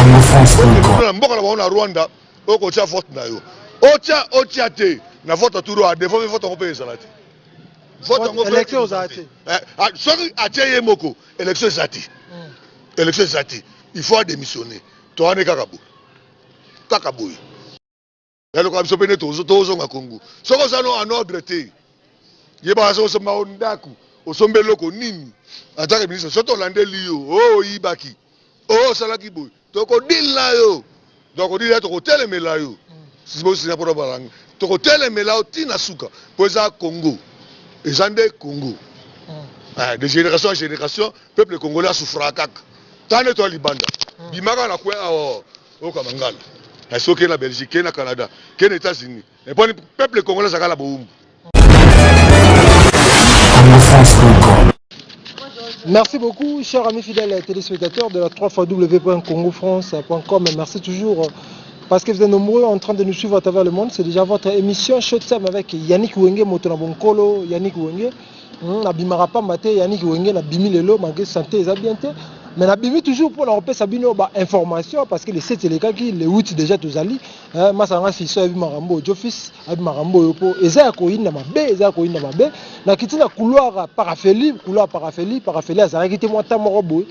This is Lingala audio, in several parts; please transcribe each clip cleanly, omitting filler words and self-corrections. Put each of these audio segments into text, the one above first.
Congofrance.com. Na mboka na bango na Rwanda, okotia vote na yo. Otia otia te na vote tour a défaut vote yango mpe ezala te. Vote yango élection ezala te. Eh, ah, soki atie ye moko élection eza te. Élection eza te. Il faut démissionner. Toane kaka boye. Kaka boye. Yaloka biso mpe nde tozonga Congo. Soki oza no en ordre te, yebaka soki osomba o ndako, osomba eloko nini, en tant que ministre, soki tolandeli yo, o oyibaki, o osalaki boye, tokodile na yo. Tokodile yo, tokotelemela yo. Sisi mpona balanga. Tokotelemela yo ntina suka. Po eza Congo. Eza nde Congo. Ah, de génération en génération, peuple congolais asouffraka kaka. Tane to libanda. Bimaka na kwe awa oyoka mangala. Na soki na Belgique, na Canada, ke na États-Unis. Et puis peuple congolais azalaka na bowumbu. Congofrance.com. Merci beaucoup, chers amis fidèles téléspectateurs de la 3 www.congofrance.com. Merci toujours parce que vous êtes nombreux en train de nous suivre à travers le monde. C'est déjà votre émission Showtime avec Yannick Wenge, Motona Bonkolo, Yannick Wenge. Nabimaka pamba te, Yannick Wenge, nabimi lelo, malgré santé eza bien te. Mais nabimi toujours pour na bino ba information parce que le 7 elekaki, le 8 déjà tozali. Masanga fiso ayebi makambo, Jofis ayebi makambo oyo po eza ya koyinda mabe, eza ya koyinda mabe. Nakiti na couloir Parafeli, couloir Parafeli, Parafeli azalaki te mwa ntan moko boye.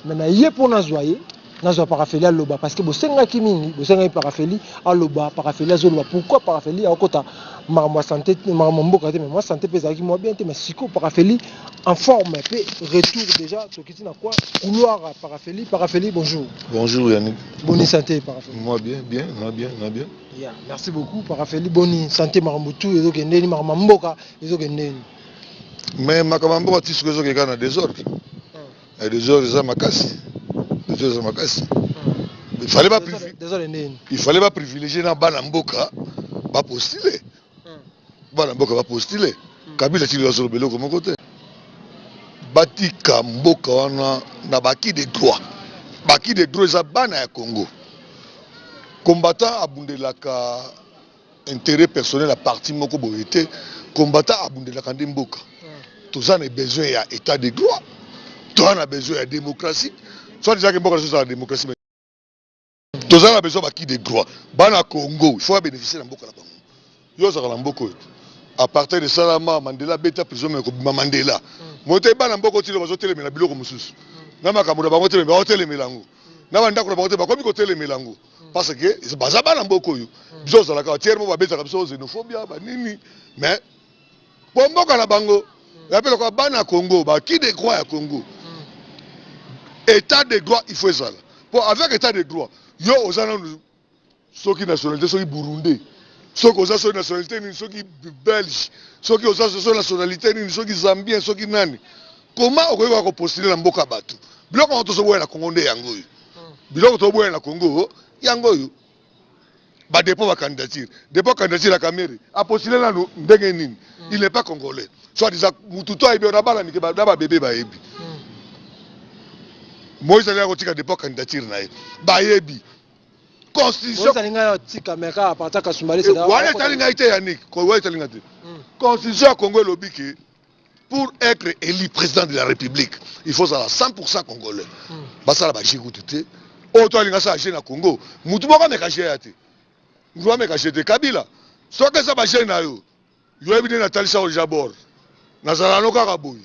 Mais na ye mpo nazwa ye, nazwa Parafeli aloba parce que bosengaki mingi, bosengaki Parafeli aloba, Parafeli azoloba. Pourquoi Parafeli akota makambo ya santé, makambo mboka te? Mais mwa santé mpe ezalaki mwa bien te, mais sikoyo Parafeli en forme mpe retour déjà. Tokiti na quoi, couloir Parafeli. Parafeli, bonjour. Bonjour Yannick. Boni santé, Parafeli? Moi bien, bien, moi bien, moi bien. Yeah, merci beaucoup Parafeli. Boni santé, makambo tu ezokendeni, makambo mboka ezokendeni? Mais makambo mboka ti soki ezokeka na désordre. Désordre eza makasi. Désordre eza makasi. Il fallait pas désordre ndeni? Il fallait pas privilégier na bana mboka bapostule. Bana mboka bapostule. Kabila tili bazoloba eloko moko te. Batika mboka wana na baki de droit. Baki de droit eza bana ya Congo. Combattant abundelaka intérêt personnel ya parti moko boye te. Combattant abundelaka nde mboka. Toza na besoin ya état de droit, toza na besoin ya démocratie. Soit disant que mboka na biso ezala démocratie, mais toza na besoin baki de droit. Bana Congo, il faut babénéficier na mboka na bango. Yo ozalaka na mboka oyo à partir de salama Mandela beta prison, me kobima Mandela moto bana mboka otilo bazotelemela biloko mosusu na makambo na bango te, me baotelemela yango na bandako na bango te, bakomi kotelemela yango parce que baza bana mboka oyo. Biso ozalaka batiere mo babetaka biso xénophobia banini, mais po mboka na bango ya mpe lokola bana Congo, baki de droit ya Congo, état de droit il faut ezala. Po avec état de droit, yo oza nanu soki nationalité soki burundais, soki oza soki nationalité nini, soki belge, soki oza soki nationalité nini, soki zambien, soki nani, koma okoki kaka kopostule na mboka bato. Biloko yango tozoboya na Congo nde yango oyo. Biloko tozoboya na Congo yango oyo. Badépôt bacandidature, dépôt candidature ya Kamerhe, apostule nanu ndenge nini? Il n'est pas congolais, soit disant mutu to ayebi na bana mike na babebe bayebi. Moïse alingi kotika dépôt candidature na ye, bayebi constitution. Wana etali ngai te, Yannick, wana etali ngai te. Constitution ya Congo elobi ke pour être élu président de la République, il faut zala 100 congolais. Basala baje kutu te. Oyo to alinga asala je na Congo, mutu moko ameka je ya te, mutu ameka je te. Kabila, soki eza baje na yo, yoyebi nde natalisa oyo deja bord. Nazala no kaka boye,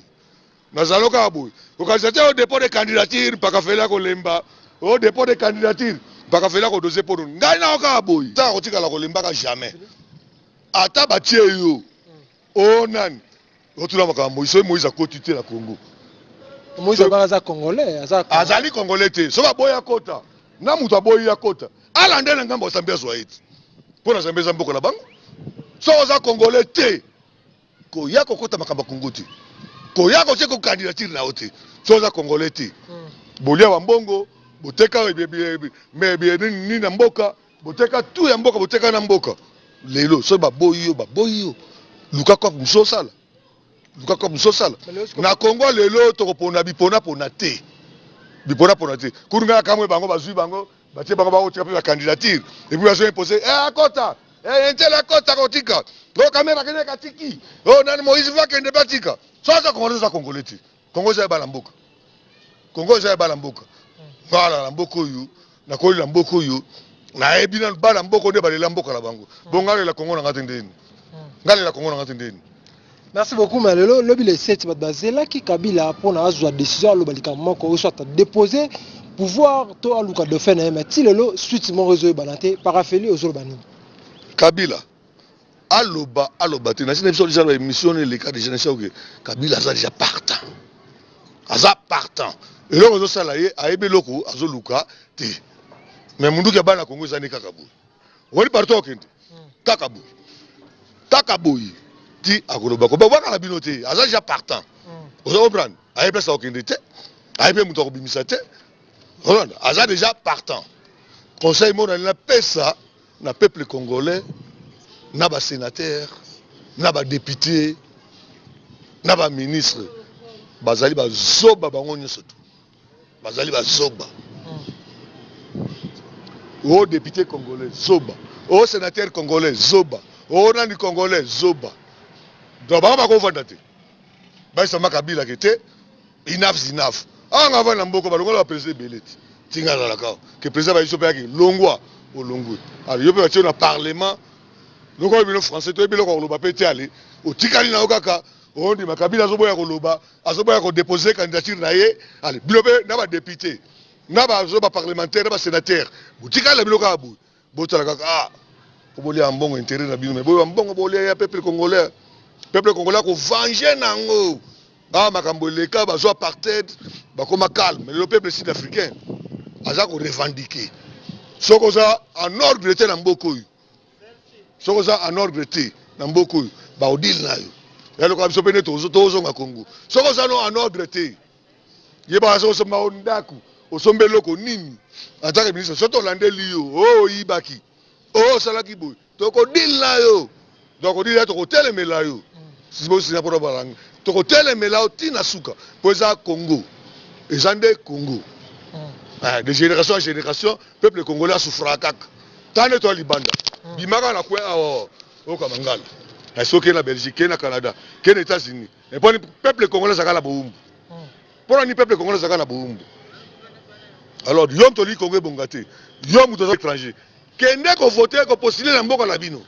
nazala no kaka boye. Kokanisa te oyo dépôt de candidature mpaka fele akolemba, oyo dépôt de candidature mpaka fele akodose mpono ngai nao kaka boye. Taka kotikala kolembaka jamais. Ata batie yo o nani, otuna makambo Moïse. Soki Moïse akoti te na Congo. Moïse abaka aza congolais, aza Azali congolais te. Soki aboyi akota na moto aboyi akota, alande na ngambo ya Zambie, azwa ye te mpo na Zambie eza mboka na bango. Soki oza congolais te, koya kokota makambo ya Congo te, koya kotie ko candidature na yo te soki oza congolais te. Bolia bambongo, boteka nini na mboka, boteka tu ya mboka, boteka na mboka. Lelo soki baboyi yo, baboyi yo, luka kope mosusu osala, luka kope mosusu osala na Congo. Lelo tokopona biponapona te, biponapona te. Kutu ngai nakamwe, bango bazwi bango, batie bango, bakotika mpe bacandidature et puis bazo impose akota entele, akota kotika o Kamerhe akende katiki o nani Moïse va akende batika. So aza congolais, oza congolais te. Congo eza ya bana mboka, Congo eza ya bana mboka. Ngala na mboka oyo. Nakolela mboka oyo nayebi nanu bana mboka nde balela mboka na bango. Bon, nga lela Kongo na nga te ndeni? Nga lela Kongo na nga te ndeni? Merci beaucoup. Mais lelo, lobi le 7, bato bazelaki Kabila mpona azwa décision, aloba likambo moko oyo, soit adépose pouvoir to aluka dauphin na ye. Mais ti lelo, suite moko ezoyebana te. Parafeli, ozoloba nini? Kabila aloba, aloba te. Nasi na biso déjà, baémission eleka déjà. Nasi oke, Kabila aza déjà partant, aza partant. Eloko ezosala ye, ayebi eloko azoluka te. Mais munduki ya bana Kongo eza nde kaka boye. Wali partout, okende kaka boye, kaka boye, ti akoloba ko babwaka na bino te. Aza déjà partant, oza comprendre? Ayebi place akokende te, ayebi mpe moto akobimisa te. Olanda, aza déjà partant. Conseil moko nalingi napesa na peuple congolais, na basénateur, na badéputé, na baministre: bazali bazoba, bango nyonso tu bazali bazoba. O député congolais zoba, o sénateur congolais zoba, o nani congolais zoba. Donc bango bakovanda te, bayesama Kabila ke te, enough is enough. Awa nga vanda na mboka, balongola baprésident ebele te. Ntinga azalaka awa ke président bayiso mpe yaki longwa, olongwe. Alors yo mpe batie na parlement, lokola bino français toyebi eloko ya koloba mpe te. Ale, otikali na yo kaka ondima Kabila azoboya koloba, azoboya kodépose candidature na ye. Ale, bino mpe na badéputé, na bazo baparlementaire, na basénateur, botikali na bino kaka boye, botala kaka. Ah, po bolia mbongo, intérêt na bino, mais boyeba mbongo bolia ya peuple congolais, peuple congolais akovenger nango. Awa makambo eleka, bazwa apartheid, bakoma calme. Lelo peuple sud africain aza korevendiquer. Soki oza en ordre te na mboka oyo, soki oza en ordre te na mboka oyo, baodile na yo. Ya lokola biso mpe nde tozonga Congo. Soki oza no en ordre te, yebaka soki osomba o ndako, osomba eloko nini en tant que ministre, soki tolandeli yo o oyibaki, o osalaki boye, tokodile na yo. Donc odile ya tokotelemela yo bosina mpona balanga, tokotelemela yo ntina suka, mpo eza Congo, eza nde Congo. De génération en génération, peuple congolais asouffraka kaka. Ta nde toya libanda, bimaka na coin awa, oyoka mangala. Soki na Belgique, ke na Canada, ke na États-Unis, eponi peuple congolais azalaka na bowumbu. Mpona nini peuple congolais azalaka na bowumbu? Alors yo moto olingi Congo ebonga te, yo moto oza étranger, kende kovote, kopostule na mboka na bino,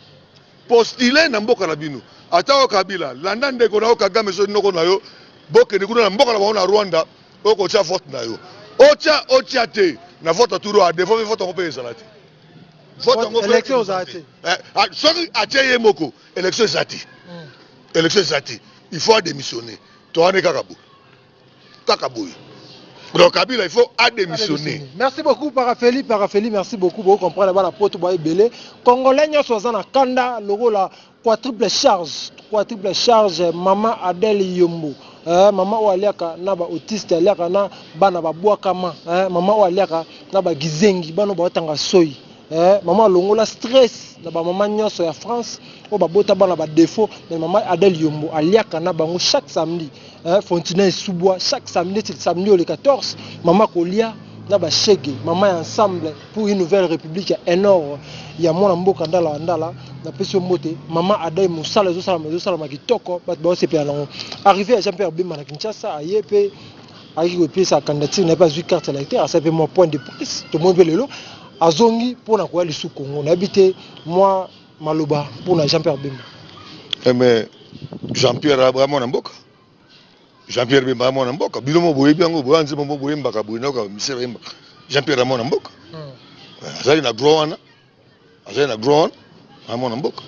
postule na mboka na bino. Ata oyo Kabila, landa ndeko na yo Kagame, soki noko na yo, bokende kuna na mboka na bango na Rwanda, okotia vote na yo. Otya, otya te, na vote tour oyo adefo mpe vote yango mpe ezala te. Vote yango mpe élection ozala te. Soki atie ye moko, élection eza te, élection eza te. Il faut adémissionner. Towane kaka boye, kaka boye. Donc Kabila, il faut adémissionner. Merci beaucoup, Parafeli. Parafeli, merci beaucoup. Bo comprendre bana poto ba ebele. Congolais nyonso aza na kanda lokola quadruple charge, quadruple charge. Mama Adèle Yombo. Mama oyo aliaka na ba autiste, aliaka na bana babwakama, mama oyo aliaka na bagizengi, bana oyo baotanga soi. Mama alongola stress na bamama nyonso ya France oyo babota bana badéfaut. Mais mama Adèle Yombo aliaka na bango chaque samedi, Fontina esubwa chaque samedi, neti samedi oyo le 14, mama kolia na bashege. Mama ya Ensemble pour une nouvelle république ya enor ya mwana mboka Ndala ya Ndala, napesi yo mbote, mama Adèle. Mosala ezosalama, ezosalama kitoko, bato baosepela nango. Arrivé ya Jean Pierre Bemba na Kinshasa, aye mpe ayaki kopesa candidature na ye, mpe azwi carte électeur, asali mpe mwa point de presse. Tomoni mpe lelo azongi mpona koya lisu Congo. Nayebi te, mwa maloba mpona Jean Pierre Bemba. Mais Jean Pierre aza mwana mboka. Jean Pierre Bemba mwana mboka. Bino mo boyebi yango, boya nzembo mo boyembaka boye, nayoka misere bayembaka. Jean Pierre mwana mboka, azali na droit wana, azali na droit wana. Aza mwana mboka,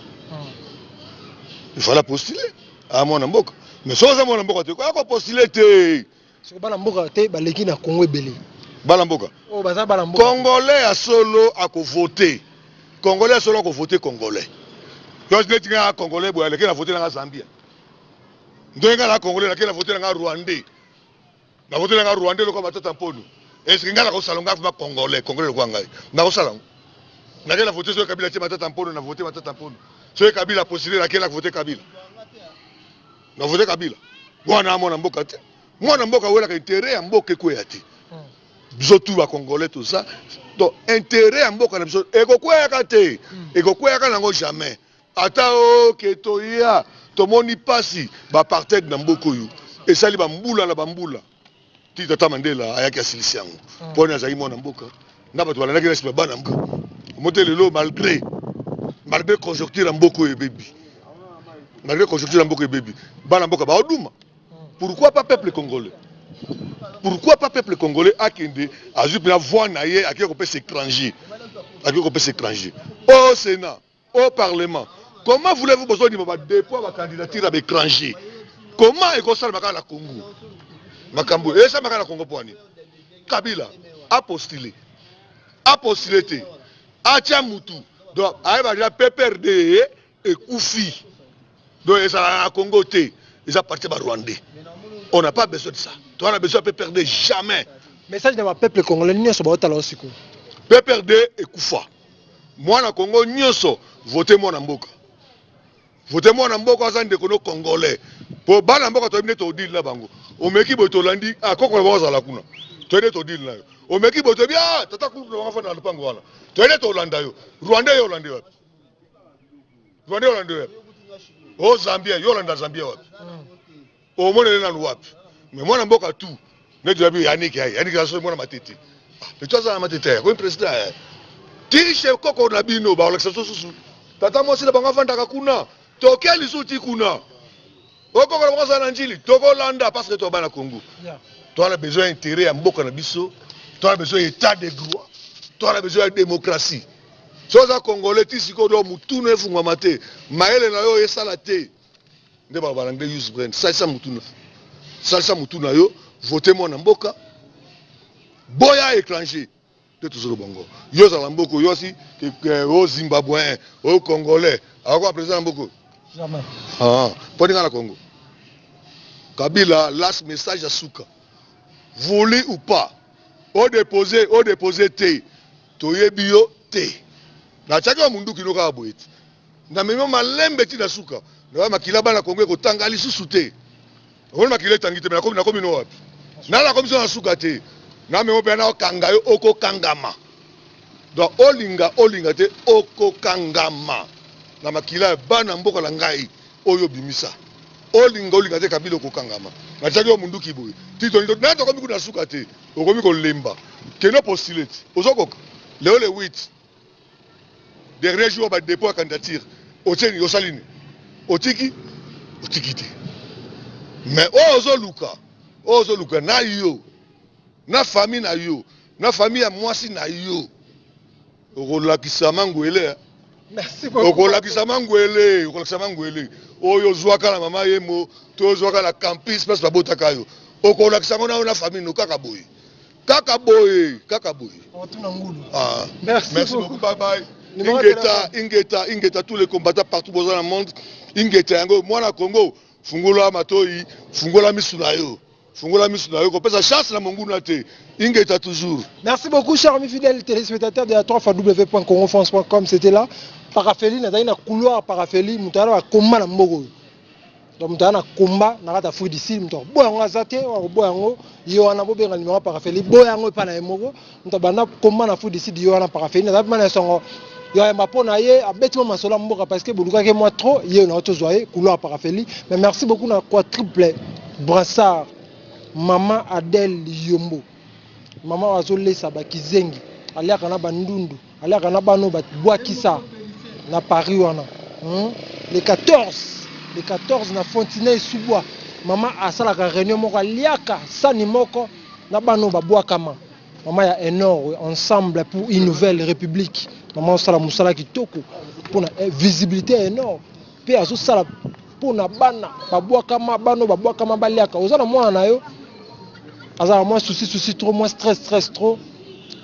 il fallait postuler. Aza mwana mboka. Mais soki aza mwana mboka te, koya kopostuler te. Soki bana mboka te baleki na Congo ebele. Bana mboka. Oyo baza bana mboka. Congolais ya solo akovote, congolais ya solo akovote congolais. Yo neti nga congolais boye, aleki na vote nanga Zambia. Ndenge nga na congolais, nake na vote nanga rwandais, na vote nanga rwandais lokola Matata Mponu. Est-ce nga nakosala nga vraiment congolais, congolais lokola ngai nakosala ngo? Nake na vote, soki Kabila tie Matata Mponu, na vote Matata Mponu. Soki Kabila postule, nake na vote Kabila, na vote Kabila. Wana mwana mboka te. Mwana mboka awelaka intérêt ya mboka ekweya te. Biso tu bacongolais toza donc intérêt ya mboka na biso ekokweyaka te, ekokweyaka nango jamais. Ata oke toya, tomoni mpasi baapartheid na mboka oyo esali bambula na bambula, ti tata Mandela ayaki asilisi yango. Mpona azalaki mwana mboka. Na bato balandaki na nsima bana mboka. Omote lelo malgré malgré conjoncture ya mboka oyo ebebi. Malgré conjoncture ya mboka ebebi. Bana mboka baoduma. Pourquoi pas peuple congolais? Pourquoi pas peuple congolais akende azwi mpena voix na ye akei kopesa étranger. Akei kopesa étranger. Au Sénat, au Parlement. Comment voulez-vous bozondima ba dépôt ba candidature ya ba étranger? Comment ekosalema kaka na Congo? Makambo esalema kaka na Congo mpo nini? Kabila a postulé. A postulé te. Atia mutu. Donc ayeba déjà PPRD ekufi. Donc ezalaka na Congo te. Eza parti ba Rwandais. On n'a pas besoin de ça. Toi on a besoin de PPRD jamais. Message na ba peuple congolais nyonso baotala sikoyo. PPRD ekufa. Mwana Congo nyonso vote mwana mboka. Vote mwana mboka aza ndeko no congolais. Po bana mboka toyebi nde todile na bango. Omeki boye tolandi ah koko na bango azala kuna. Toyebi nde todile na yo. Omeki boye toyebi ah tata kutu na bango afanda na lopango wana. Toyebi nde tolanda yo. Rwandais yo olandi wapi? Rwandais olandi wapi? O Zambien yo olanda Zambien wapi? Omonele nanu wapi? Mais mwana mboka tout neti yabi Yannick ya Yannick azo mwana matete. Ah, mais toi za matete ko président ya. Tishe koko na bino ba olakisa so susu. Tata mwasi na bango afandaka kuna. Toke lisusu ti kuna. Okoko na bango azala na njili. Tokolanda parce que to bana Congo. Yeah. Toi na besoin intérêt ya mboka na biso. Toi na besoin état de droit. Toi na besoin ya démocratie. So oza congolais ti sikoyo do mutuna efungwama te. Mayele na yo esala te. Nde baloba na anglais use brain. Salisa mutu na. Salisa mutu na yo, vote mwana mboka. Boya étranger. Te tozoloba ngo. Yo ozala mboka yo si o Zimbabwéen, o Congolais, akoka président ya mboka. Jamais. Ah, mpo ninga na Congo. Kabila last message ya suka. Voulu ou pas, o déposer, o déposer te. Toyebi yo te. Natiaki wa munduki no kaka boye te. Na memi malembe ti na suka. Na makila bana Congo ekotanga lisusu te. Omoni makila etangi te, mais nakomi nakomi no wapi? Na nakomi so na suka te. Na memi mpe na okanga yo okokangama. Donc olinga olinga te okokangama na makila ya bana mboka na ngai oyo bimisa. Olinga olinga te Kabila okokangama. Natiaki yo munduki boye. Ti toni na tokomi kuna suka te. Okomi kolemba. Kende postuler ti. Ozokoka. Leo le 8. Dernier jour ba dépôt ya candidature. Otie ni osali ni. Otiki otiki te. Mais oyo ozoluka, oyo ozoluka na yo, na famille na yo, na famille ya mwasi na yo. Okolakisa mangwele. Merci beaucoup. Okolakisa mangwele, okolakisa mangwele. Oyo ozwaka na mama yemo, to ozwaka na campus place babotaka yo. Okolakisa ngo na yo na famille no kaka boye. Kaka boye, kaka boye. Otuna ngulu. Ah. Merci, Merci beaucoup. beaucoup. Bye bye. Numéro de Ingeta, Ingeta, Ingeta, tous les combattants partout dans le monde. Ingeta yango mwana Congo, fungola matoi, fungola misu na yo. Fungola misu na yo, kopesa chance na monguna te. Ingeta toujours. Merci beaucoup, chers amis fidèles téléspectateurs de la 3 www.congofrance.com. C'était là. Paraphélie, nazali na couloir paraphélie, mutu ala combat na mboko. Donc mutu ala na combat na kati Afrique du Sud, mutu boya yango aza te, wa boya yango ye wana bobenga numéro paraphélie, boya yango epa na ye moko. Mutu banda combat na Afrique du Sud ye wana paraphélie, nazali mana songo. Ya mpo na ye abeti mwa masolo ya mboka parce que bolukaki mwa trop ye na tozwa ye couloir paraphélie. Mais merci beaucoup na quadruple brassard Maman Adèle Yombo. Mama azolesa bakizengi aliaka na bandundu aliaka na bano babwakisa na Paris wana Le 14 le 14 na Fontenay Sous-Bois mama asalaka réunion moko aliaka sani moko na bano babwakama. Mama ya Enor ensemble pour une nouvelle république. Mama osala mosala kitoko mpona visibilité ya Enor mpe azosala mpona bana babwakama bano babwakama baliaka. Oza na mwana na yo azala mwa souci souci trop, mwa stress stress trop,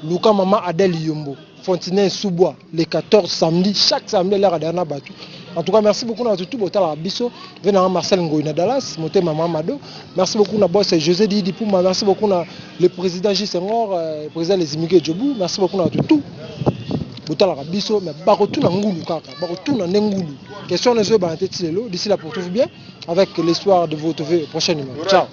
luka mama Adèle Yombo, Fontenay Sous-Bois, le 14 samedi, chaque samedi elaka derrière na bato. En tout cas merci beaucoup na bato tout botalaka biso. Ve na Marcel Ngoyi na Dallas, motema mama Mado. Merci beaucoup na boss José Didi Puma, merci beaucoup na le président J Senghor, président les immigrés Djobou, merci beaucoup na bato tout botalaka biso. Mais bakotuna ngulu kaka, bakotuna nde ngulu. Question nezo ebana te ti lelo. D'ici là, portez-vous bien avec l'espoir de vous retrouver au prochain numéro. Ciao.